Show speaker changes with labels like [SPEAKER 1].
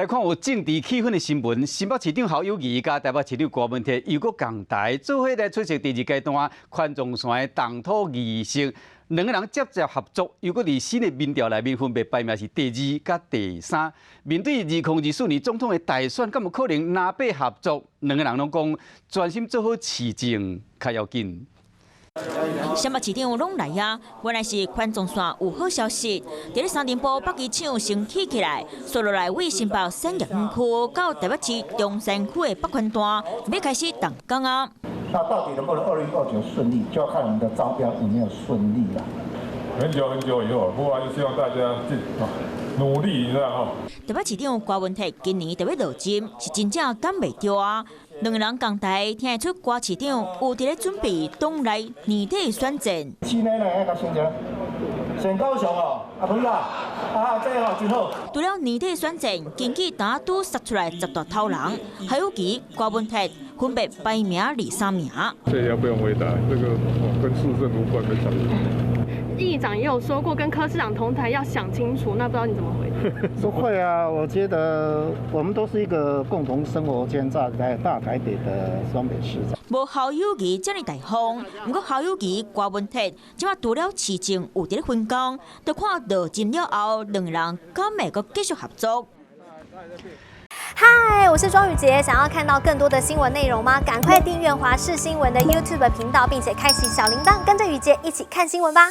[SPEAKER 1] 看有政治氣氛的新聞，新北市長侯友宜佮台北市長柯文哲又閣仝台，做伙來出席第二階段環狀線的動土儀式。兩个人接接合作，又閣佇新的民調內面分別排名是第二佮第三。面對2024年總統的大選，敢有可能藍白合作？兩个人攏講專心做好市政較要緊。
[SPEAKER 2] 新北市長攏來啊！原來是環狀線有好消息，佇咧三重埔北機場先起起來，紲落來位新北產業園區到台北市中山區的北環段，欲開始動工啊！
[SPEAKER 3] 那到底能不能2029順利，就要看我們的招標有沒有順利了。
[SPEAKER 4] 很久很久以後，不過還是希望大家努力一下哈。
[SPEAKER 2] 台北市長柯文哲今年就欲落針，是真正等袂著啊！兩个人仝台聽得出柯市長有佇咧準備黨內年底選戰。
[SPEAKER 3] 今年呢，愛先講，選高雄哦，啊不是啦，啊這個真好。
[SPEAKER 2] 除了年底選戰，根據當拄殺出來十大頭人，侯友宜、柯文哲分別排名二三名。
[SPEAKER 4] 這要不用回答，這個跟市政無關的。
[SPEAKER 5] 議長也有說過，跟柯市長同台要想清楚，那不知道你怎麼回答？
[SPEAKER 3] 不會啊，我覺得我們都是一個共同生活圈，在大台北的雙北市長。
[SPEAKER 2] 無侯友宜遮爾大方，毋過侯友宜、柯文哲這馬除了市政有佇咧分工，就看落針了後，兩个人敢會閣繼續合作。
[SPEAKER 6] 嗨，我是莊宇傑，想要看到更多的新聞內容嗎？趕快訂閱華視新聞的 YouTube 頻道，並且開啟小鈴鐺，跟着宇傑一起看新聞吧。